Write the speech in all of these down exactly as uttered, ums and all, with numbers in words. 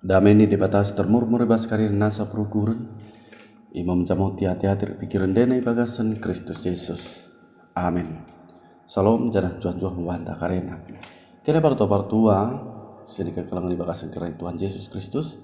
Dame ni Debata si termurmur i bas karina nasa perukuren, imo menjamoti ate-ate dekket pikiren ndene i bagasen Kristus Jesus. Amen. Salom, janah njuah-njuah mo banta karina. Kene partua-partua sinikekelengen i bagasen gerar Tuhan Jesus Kristus,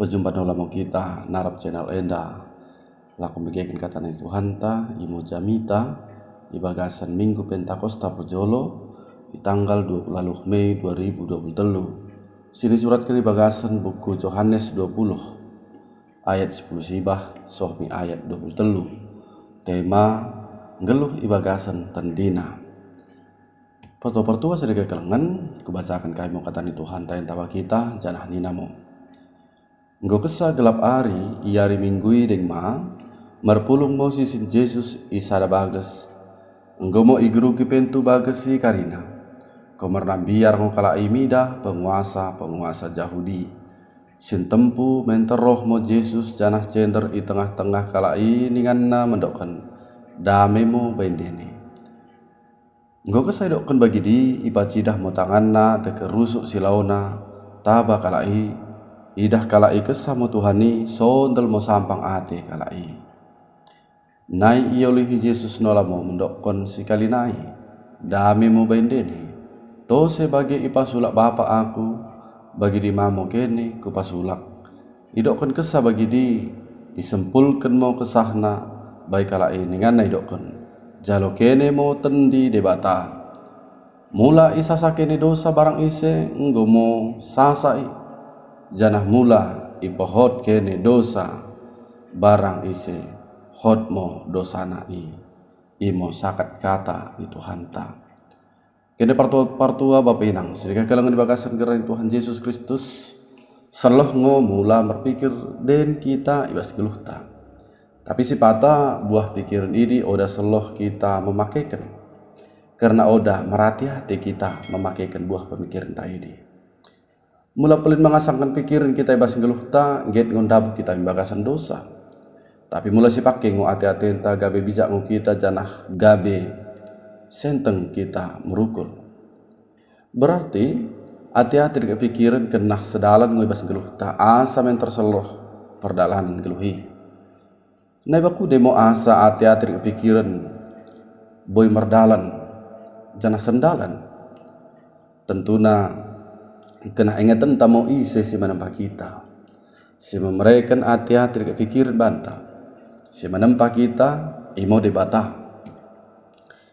pejumpa nola mo kita narap channel enda. Lako megeken kata ni Tuhanta, imo jamita i bagasen Minggu Pentakosta perjolo, i tanggal dua puluh waluh Mei dua ribu dua puluh tellu. Sinisuratken i bagasen buku Johanes dua puluh, ayat sepuluh sibah soh mi ayat dua puluh tellu. Tema: Nggeluh i bagasen tendina. Partua-partua sinikekelengen, kubacaken kami mo kata ni Tuhanta enta bak kita, janah nina mo: Enggo kessa gelap ari, i ari Minggu i deng ma, merpulung mo sisin Jesus i sada bages. Enggo mo igeruki pentu bages i karina. Kumerna mbiar ngo kalak i midah penguasa-penguasa Jahudi. Sintempu menter roh mo Jesus janah cender i tengah-tengah kalak i, ninganna mendokken: Dame mo bai ndene. Enggo kessa idokken bagidi, ipacidah mo tanganna dekket rusuk silaona taba kalak i. Idah kalak i kessa mo Tuhan i, sondel mo sampang ate kalak i. Nai iolihi Jesus nola mo mendokken sikali nai: Dame mo bai ndene. Tose bage ipasulak Bapa aku, bagidi ma mo kene kupasulak. Idokken kessa bagidi, isempulken mo kessahna bai kalak i, ninganna idokken: Jalo kene mo tendi Debata. Mula isasa kene dosa barang ise, enggo mo sasa i, janah mula ipehot kene dosa barang ise, hot mo dosana i. Imo sakat kata ni Tuhanta. Kene partua-partua bapa inang sinikekelengen i bagasen gerar Tuhan Jesus Kristus, selloh ngo mula merpikir deng kita i bas nggeluhta. Tapi sipata buah pikiren idi oda selloh kita memakeken, kerna oda merate-ate kita memakeken buah pemikirenta idi. Mula pellin mengasangken pikiren kita i bas nggeluhta, ngget ngo ndabuh kita mi bagasen dosa. Tapi mula sipake ngo ate-atenta, gabe bijak ngo kita janah gabe senteng kita merukur. Berarti ate-ate dekket pikiren kennah sedalan ngo i bas nggeluhta, asa menter selloh perdalanen nggeluh i. Nai bakune mo asa ate-ate dekket pikiren boi merdalan janah sendalan? Tentuna kennah ingetenta mo ise si menempa kita, si memereken ate-ate dekket pikiren banta. Si menempa kita imo Debata.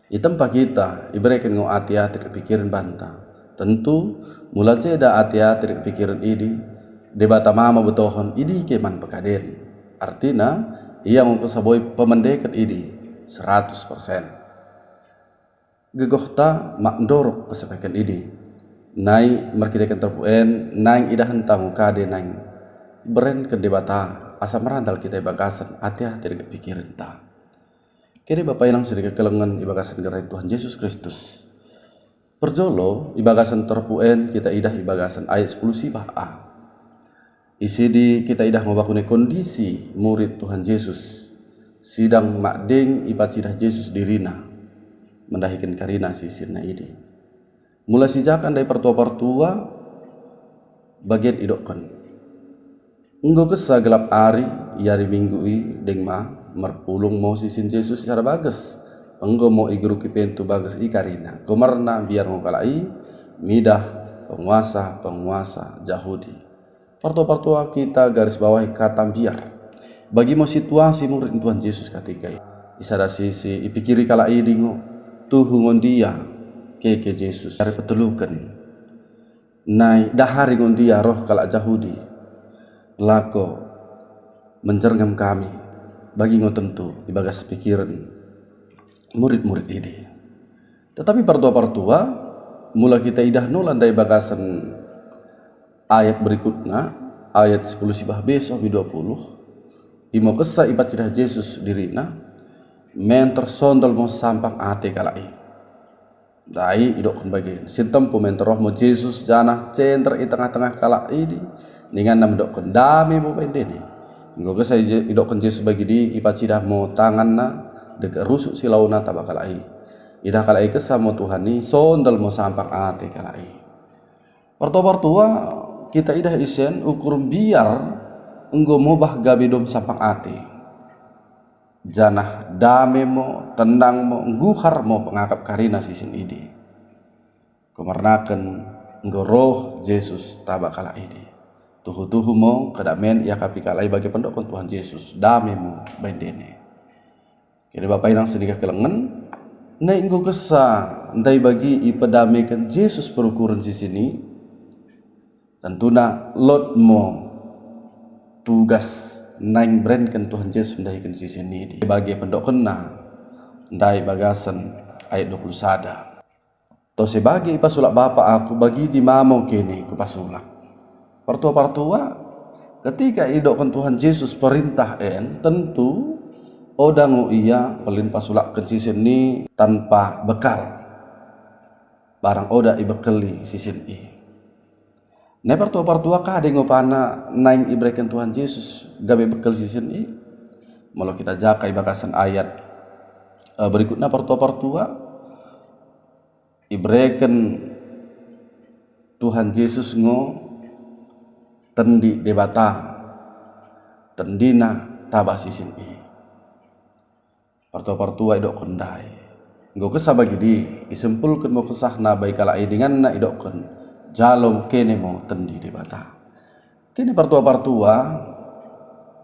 Itempa kita, ibereken ngo ate-ate dekket pikiren banta. Tentu, mula ceda ate-ate dekket pikiren idi, Debata ma mo betohen idike man pekaden. Artina, ia ngo kessa boi pemendeken idi seratus persen. Gegohta mak ndorok pesepeken idi. Nai merkiteken terpuk en, naing idahenta ngo kade naing iberenken Debata asa merandal kita i bagasen ate-ate dekket pikirenta. Kene bapa inang sinikekelengen i bagasen gerar Tuhan Jesus Kristus. Perjolo, i bagasen terpuk en kita idah i bagasen ayat sepuluh sibah a. Isidi kita idah ngo bakune kondisi murid Tuhan Jesus, sidang madeng ipacidah Jesus dirina mendahiken karina sisinna idi. Mula sijakan ndai partua-partua, bagen idokken: Enggo kessa gelap ari, i ari Minggu i deng ma, merpulung mo sisin Jesus i sada bages. Enggo mo igeruki pentu bages i karina. Kumerna mbiar ngo kalak i midah penguasa-penguasa Jahudi. Partua-partua kita garis bawahi kata mbiar. Bagi mo situasi murid Tuhan Jesus katika i. I sada sisi ipikiri kalak idi ngo, tuhu ngo ndia keke Jesus, ari peteluken. Nai dahari ngo ndia roh kalak Jahudi lako menjerngam kami. Bagi ngo tentu i bagas pikiren murid-murid idi. Tetapi partua-partua, mula kita idah nola ndai bagasen ayat berikutna, ayat sepuluh sibah b soh mi dua puluh, imo kessa ipacidah Jesus dirina, menter sondel mo sampang ate kalak i. Ndai idokken bagen, sintempu menter roh mo Jesus janah cender i tengah-tengah kalak idi, ninganna mendokken: Dame mo bai ndene. Enggo kessa i Je-, idokken Jesus bagidi, ipacidah mo tanganna dekket rusuk silaona taba kalak i. Idah kalak i kessa mo Tuhan i, sondel mo sampang ate kalak i. Partua-partua, Kita idah isen ukur mbiar enggo mobah gabe dom sampang ate. Janah dame mo, tenang mo, ngguhar mo pengakap karina sisin idi. Kumernaken enggo roh Jesus taba kalak idi. Tuhu-tuhu mo kedamen iakapi kalak i bage pendokken Tuhan Jesus, dame mo bain ndene. Kene bapa inang sinikekelengen, nai enggo kessa ndai bagi ipedameken Jesus perukuren sisin i, tentuna lot mo tugas naing berenken Tuhan Jesus mendahiken sisin idi. Bage pendokkenna ndai bagasen ayat dua puluh sada. Tose bage ipasulak Bapa aku, bagidi ma mo kene kupasulak. Partua-partua, ketika idokken Tuhan Jesus perintah en, tentu oda ngo ia pellin pasulakken sisin i tanpa bekal. Barang oda ibekkeli sisin i. Nai partua-partua, kade ngo pana naing ibereken Tuhan Jesus gabe bekkel sisin i? Molo kita jaka ibagasen ayat, eh, berikutna partua-partua, ibereken Tuhan Jesus ngo tendi Debata, tendina taba sisin i. Partua-partua, idokken ndai. Enggo kessa bagidi, isempulken mo kessahna bai kalak i, denganna idokken, jalo kene mo tendi Debata. Kene partua-partua,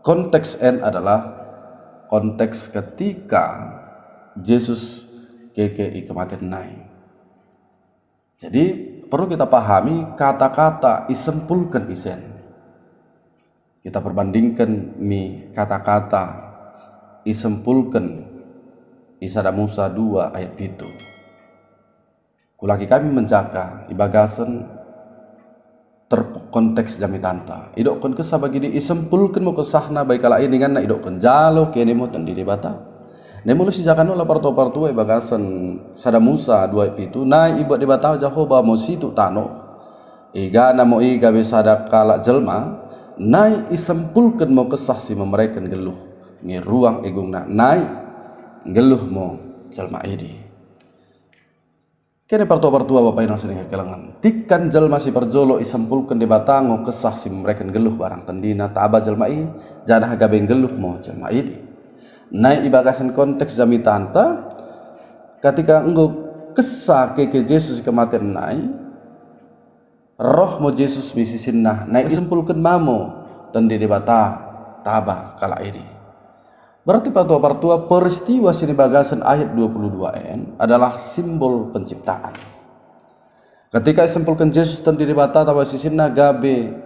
konteks en adalah konteks ketika Jesus keke i kematen nai. Jadi, perlu kita pahami kata-kata isempulken isen. Kita perbandingken mi kata-kata isempulken i sada Musa dua ayat pitu. Kulaki kami menjaka ibagasen terpuk konteks jamitanta. Idokken kessa bagidi, isempulken mo kessahna bai kalak i, denganna idokken, jalo kene mo tendi Debata. Nai molo sijaka nola partua-partua ibagasen sada Musa dua ayat pitu, nai ibuat Debata Jahoba mo situk tanoh, igana mo i gabe sada kalak jelma, nai isempulken mo kessah si memereken nggelluh, mi ruang igungna, nai nggelluh mo jelma idi. Kene partua-partua bapa inang sinikekelengen. Tikan jelma si perjolo isempulken Debata ngo kessah si memereken nggelluh barang tendina taba jelma i, janah gabe nggelluh mo jelma idi. Nai ibagasen konteks jamitanta, ketika enggo kessa keke Jesus i kematen nai, roh mo Jesus mi sisinna, nai isempulken ma mo tendi Debata taba kalak idi. Berarti partua-partua, peristiwa sinibagasen ayat dua puluh dua en adalah simbol penciptaan. Ketika isempulken Jesus tendi Debata taba sisinna, gabe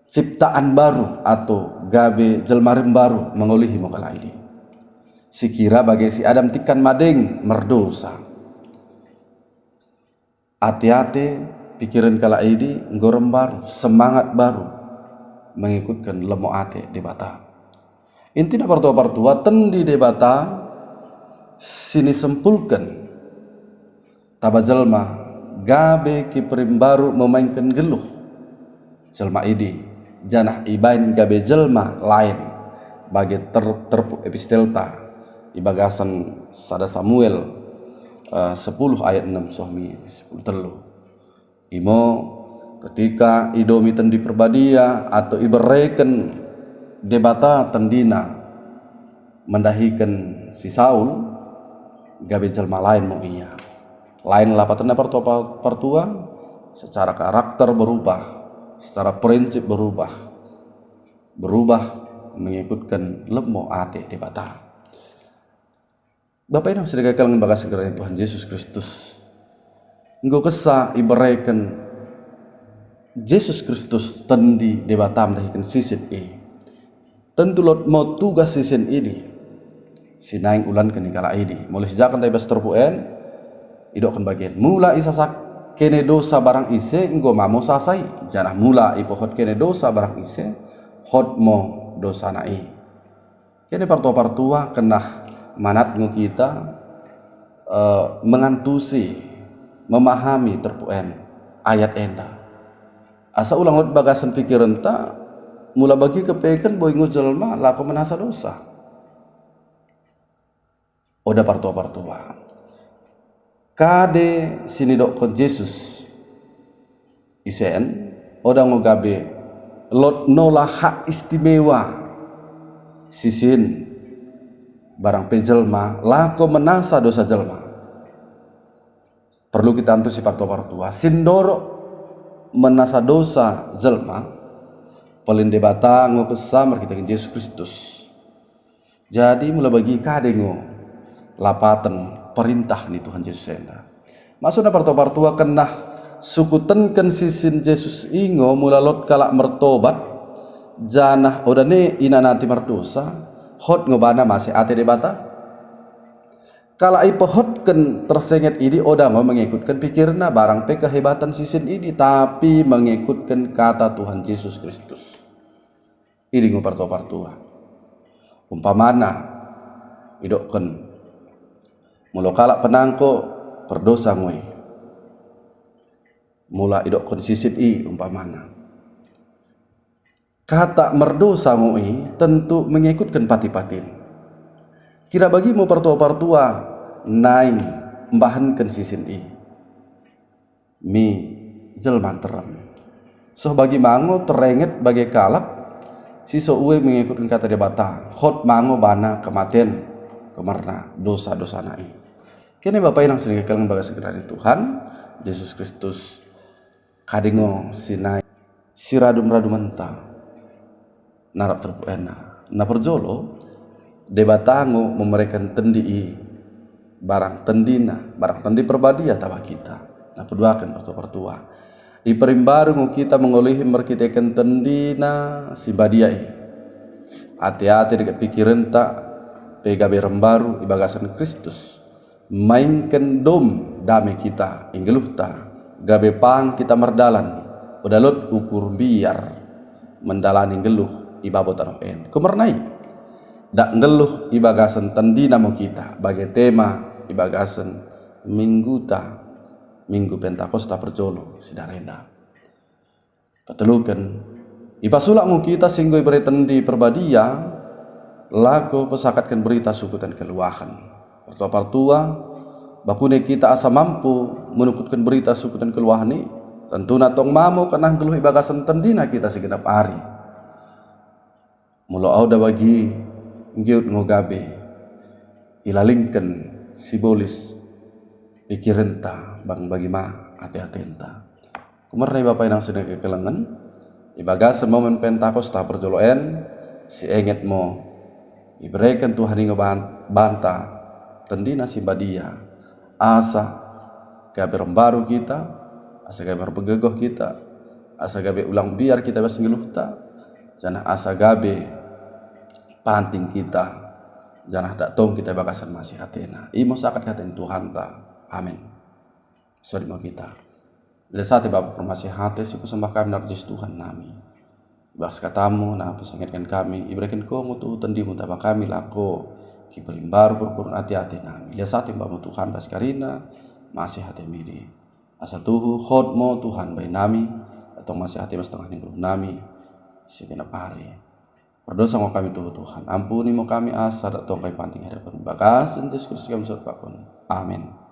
ciptaan baru atau gabe jelma rimbaru mengolihi mo kalak idi. Sikira bage si Adam tikan madeng merdosa. Ate-ate, pikiren kalak idi enggo rembaru, semangat baru mengikutken lemmo ate Debata. Intina partua-partua, tendi Debata sinisempulken taba jelma gabe kiperimbaru memaingken nggelluh jelma idi, janah ibain gabe jelma lain, bage ter-, terpuk epistelta ibagasen sada Samuel, eh, sepuluh ayat enem soh mi sepuluh tellu. Imo, ketika idomi Tendi Perbadia atau ibereken Debata tendina mendahiken si Saul, gabe jelma lain mo ia. Lain lapatenna partua, partua, secara karakter berubah, secara prinsip berubah, berubah mengikutken lemmo ate Debata. Bapa inang sinikekelengen bagasen gerar ni Tuhan Jesus Kristus. Enggo kessa ibereken Jesus Kristus tendi Debata mendahiken sisin i. Tentu lot mo tugas sisin idi si naing ulanken ni kalak idi. Molo sijaken ta ibas terpuk en, idokken bagen. Mula isasak kene dosa barang ise, enggo ma mo sasa i. Janah mula ipohot kene dosa barang ise, hot mo dosana i. Kene partua-partua, kennah manat ngo kita, eh, mengantusi, memahami terpuk en, ayat enda. Asa ulang lot bagasen pikirenta, mula bagi kepeken boi ngo jelma lako menasa dosa. Oda partua-partua. Kade sinidokken Jesus isen, oda ngo gabe lot nola hak istimewa sisin barang pe jelma lako menasa dosa jelma. Perlu kita antusi partua-partua, sindorok menasa dosa jelma, pellin Debata ngo kessa merkiteken Jesus Kristus. Jadi mula bagi kade ngo lapaten perintah ni Tuhan Jesus enda. Maksudna partua-partua, kennah sukutenken sisin Jesus i ngo mula lot kalak mertobat, janah oda ne inanati merdosa, hot ngo bana masih ate Debata. Kalak i pehotken tersenget idi oda ngo mengekutken pikirna barang pe kehebaten sisin idi, tapi mengekutken kata Tuhan Jesus Kristus. Idi ngo partua-partua. Umpamana, idokken, mula kalak penangko, perdosa ngo i. Mula idokken sisin i umpamana. Kata merdosa ngo i tentu mengekutken pati-patin. Kira bagi mo partua-partua naing mbahanken sisin i. Mi jelma nterrem. Soh bagi ma ngo terenget bage kalak si so ue mengekutken kata Debata, hot ma ngo bana kematen kumerna dosa-dosana i. Kene bapa inang sinikekelengen bagasen gerar ni Tuhan Jesus Kristus, kade ngo si naing siradum-radumenta narap terpuk ena. Na perjolo, Debata ngo memereken tendi i, barang tendina, barang tendi perbadia taba kita. Na peduaken partua-partua, iperimbaru ngo kita mengolihi merkiteken tendina si mbadia i. Ate-ate dekket pikirenta pe gabe rembaru ibagasen Kristus. Maingken dom dame kita i nggelluhta, gabe pang kita merdalan, oda lot ukur mbiar mendalani nggelluh i babo tanoh en. Kumerna i, dak nggelluh ibagasen tendina mo kita, bage tema ibagasen mingguta, Minggu Pentakosta perjolo sidarenda. Petelluken, ipasulak ngo kita si enggo ibere tendi perbadia, lako pesakatken berita sukuten kelluahen. Partua-partua, bakune kita asa mampu menukutken berita sukuten kelluahen i, tentuna tong ma mo kennah nggelluh ibagasen tendina kita si genep ari. Mula oda bagi nggeut ngo gabe ilalingken sibolis pikirenta, bang bagi ma ate-atenta. Kumerna i bapa inang sinikekelengen, ibagasen momen Pentakosta perjolo en, si enget mo ibereken Tuhan i ngo ban-, banta tendina si mbadia, asa gabe rembaru kita, asa gabe mergegoh kita, asa gabe ulang mbiar kita ibas nggelluhta, janah asa gabe panting kita, janah dak tong kita ibagasen masih atena. Imo sakat kata ni Tuhanta. Amin. Sodip mo kita. Lias ate Bapa permasih ate, si kusembah kami narap Jesus Tuhan nami. Ibas katamu na pesengetken kami, ibereken ko ngo tuhu tendimu taba kami lako kiperimbaru perpurun ate-ate nami. Lias ate mo Bapa Tuhan bas karina masih ate mi idi. Asa tuhu hot mo Tuhan bai nami, dak tong masih ate bas tengah ni nggeluh nami si genep ari. Perdosa ngo kami tuhu Tuhan, ampuni mo kami asa dak tong kami panting i hadapenmu. Ibagasen Jesus Kristus kami sodip bakun. Amin.